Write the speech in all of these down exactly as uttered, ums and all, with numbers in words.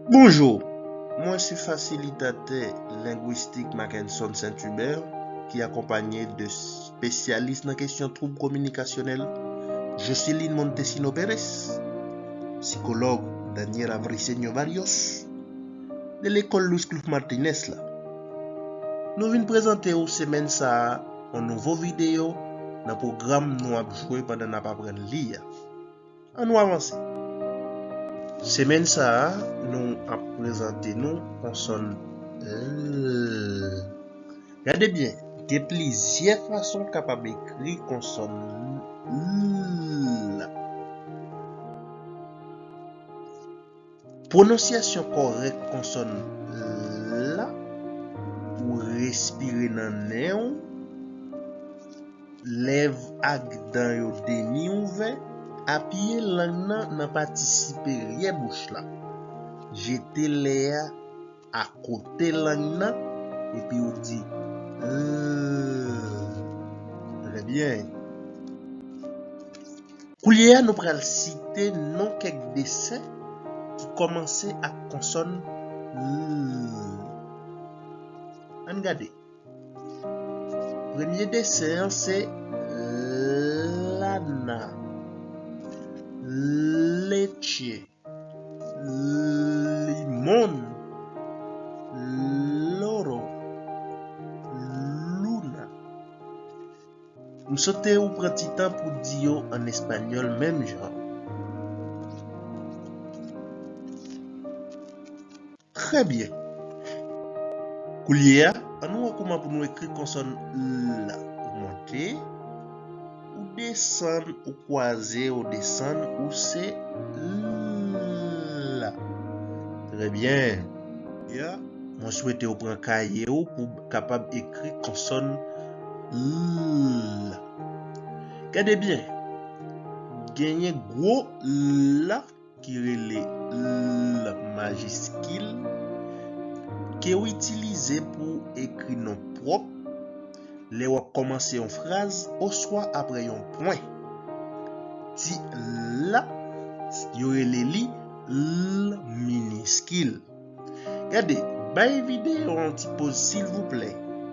Bonjou, mwen se fasilitatè lengwistik Mackenson Saint-Hubert ki akonpaye de espesyalis nan kesyon twoub kominikasyonèl, Jocelyn Montesino Pérez, sikològ Daniela Briceño Barrios, de lekòl Luis Cloux Martinez la. Nou vin prezante w semèn sa a yon nouvo videyo nan pwogram nou ap jwe pandan n ap aprann li a. Ann nou avanse. Semèn sa a, nou ap prezante nou konsòn L. Gade byen, gen plizyè fason w kapab ekri konsòn L. Pwononsyasyon kòrèk konsòn L la, ou respire nan nen w, lèv ak dan yo demi ouvè, apiye lang nan nan pati siperyè bouch la. Jete lè a akote lang nan, epi ou di, "L." Trè byen. Koulye a, nou pral site non kèk desen ki kòmanse ak konsòn L. Ann gade. Premye desen an se lana, leche, limon, loro, luna. M swete ou pran ti tan pou di yo an espanyòl menm jan. Trè byen. Koulye a, ann nou wè kouman pou nou ekri konsòn L la. Ou monte, ou desann, ou kwaze, ou desann, ou se L. Trè byen. Ya, mwen swete ou pran kaye ou pou w kapab ekri konsòn L la. Gade byen. Genyen gwo L la ki rele L majiskil, ke w itilize pou w ekri non pwòp lè w ap kòmanse yon fraz oswa apre yon pwen. Ti L la, yo rele li L miniskil. Gade, bay videyo a yon ti poz silvouplè,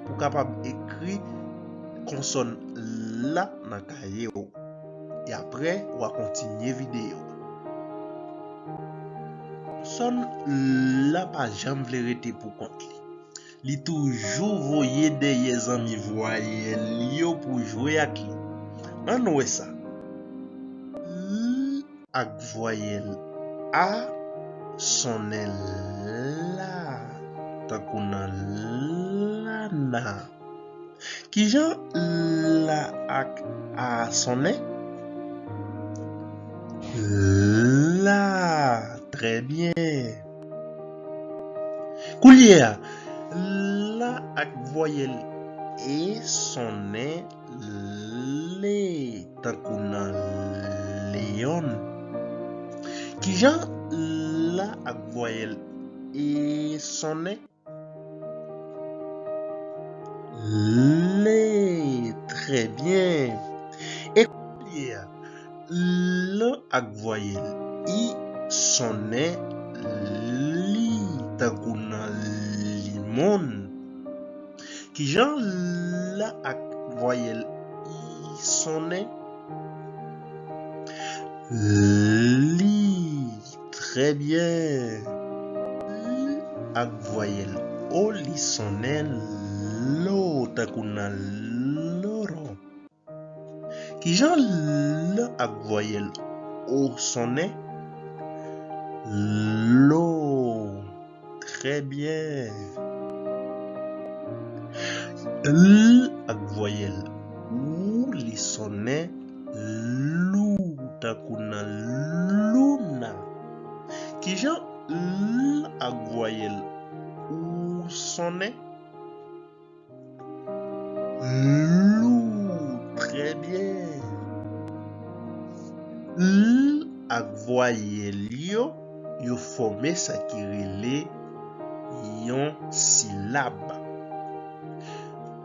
pou w kapab ekri konsòn L la nan kaye w. E apre, w a kontinye videyo. Konsòn L la pa janm vle rete pou kont li. Li toujou voye dèyè zanmi vwayèl li yo pou jwe ak li. Ann wè sa. L ak vwayèl A sonnen la, tankou nan lana. Kijan L la ak A sonnen? La. Trè byen. Koulye a, L la ak vwayèl E sonnen le, tankou nan leon. Kijan L la ak vwayèl E sonnen? Le. Trè byen. E koulye a, L ak vwayèl I sonnen li, tankou nan limon. Kijan L la ak vwayèl I sonnen? Li. Trè byen. L ak vwayèl O, li sonnen lo, tankou nan loro. Kijan L ak vwayèl O sonnen? Lo. Trè byen. L ak vwayèl ou, li sonnen lou, tankou nan luna. Kijan L ak vwayèl ou sonnen? Lou. Trè byen. L ak vwayèl yo, yo fòme sa ki rele yon silab.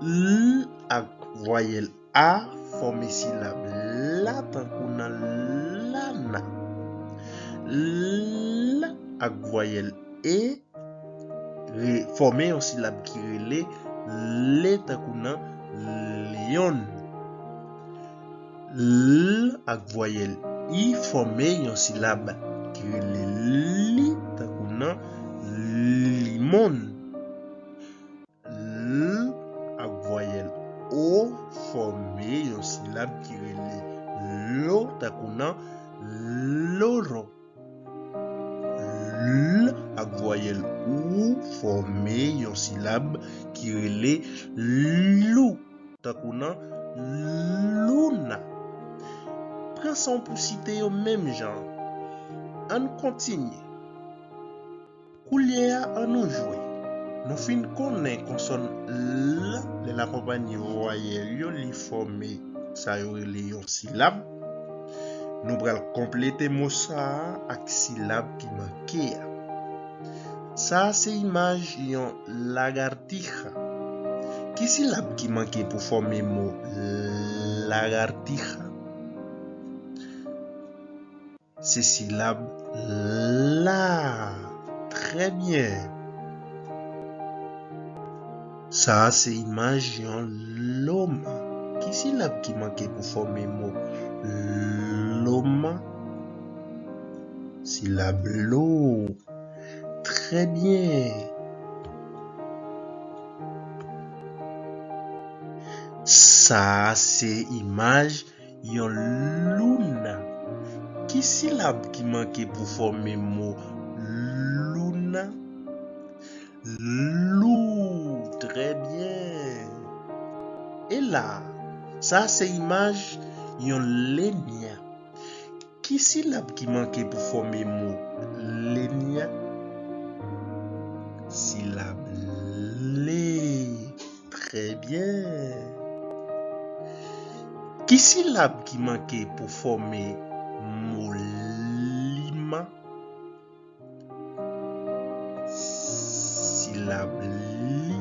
L ak vwayèl A fòme silab la, tankou nan lana. L ak vwayèl e re- fòme yon silab ki rele le, tankou nan lyon. L ak vwayèl i fòme yon silab ki rele li, tankou nan limon. L ak vwayèl o fòme yon silab ki rele lo, tankou nan loro. L ak vwayèl ou fòme yon silab ki rele lou, tankou nan louna. Pran san w pou site yo menm jan. Ann kontinye. Koulye a, ann nou jwe. Nou fin konnen konsòn l, lè l akonpanye vwayèl yo, li fòme sa yo rele yon silab. Nou pral konplete mo sa a ak silab ki manke a. Sa a se imaj yon lagartija. Ki silab ki manke pou fòme mo lagartija? Se silab la. Trè byen. Sa a se imaj yon loma. Ki silab ki manke pou fòme mo loma? Silab lo. Trè byen. Sa a se imaj yon louna. Ki silab ki manke pou fòme mo louna? Lou. Trè byen. E la, sa a se imaj yon lenya. Ki silab ki manke pou fòme mo lenya? Silab le. Trè byen. Ki silab ki manke pou fòme mo lima? Silab li.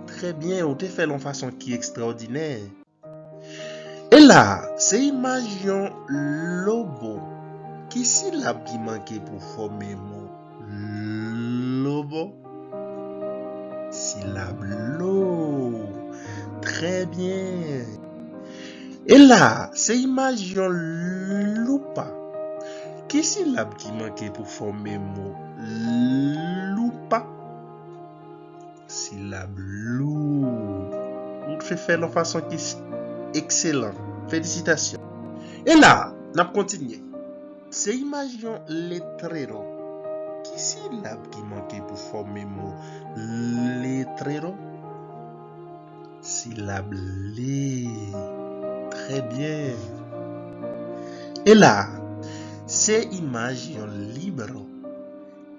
Trè byen, ou te fè l yon fason ki ekstraòdinè. E la, se imaj yon lobo. Ki silab ki manke pou fòme mo lobo? Silab lo. Trè byen. E la, se imaj yon loupa. Ki silab ki manke pou fòme mo loupa? Silab lou. Ou te fè l yon fason ki s- ekselan. Felisitasyon. E la, n ap kontinye. Se imaj yon letrero. Ki silab ki manke pou fòme mo letrero? Silab le. Trè byen. E la, se imaj yon libro.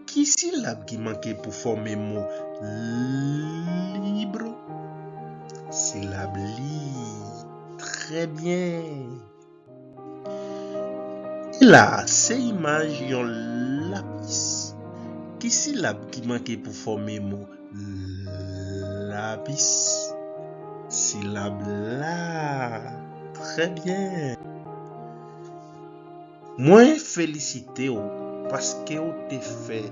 Ki silab ki manke pou fòme mo libro? Silab li. Trè byen. E la, se imaj yon lapis. Ki silab ki manke pou fòme mo lapis? Silab la. Trè byen. Mwen felisite w paske w te fè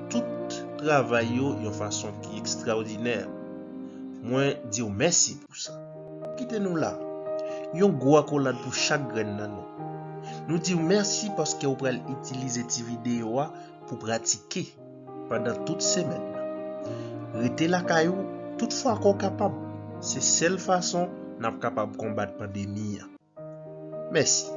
tout travay yo yon fason ki ekstraòdinè. Mwen di w mèsi pou sa. Kite nou la. Yon gwo akolad pou chak grenn nan nou. Nou di w mèsi paske w pral itilize ti videyo a pou pratike pandan tout semèn nan. Rete lakay ou tout fwa ke w kapab. Se sèl fason n ap kapab konbat pandemi an. Mèsi.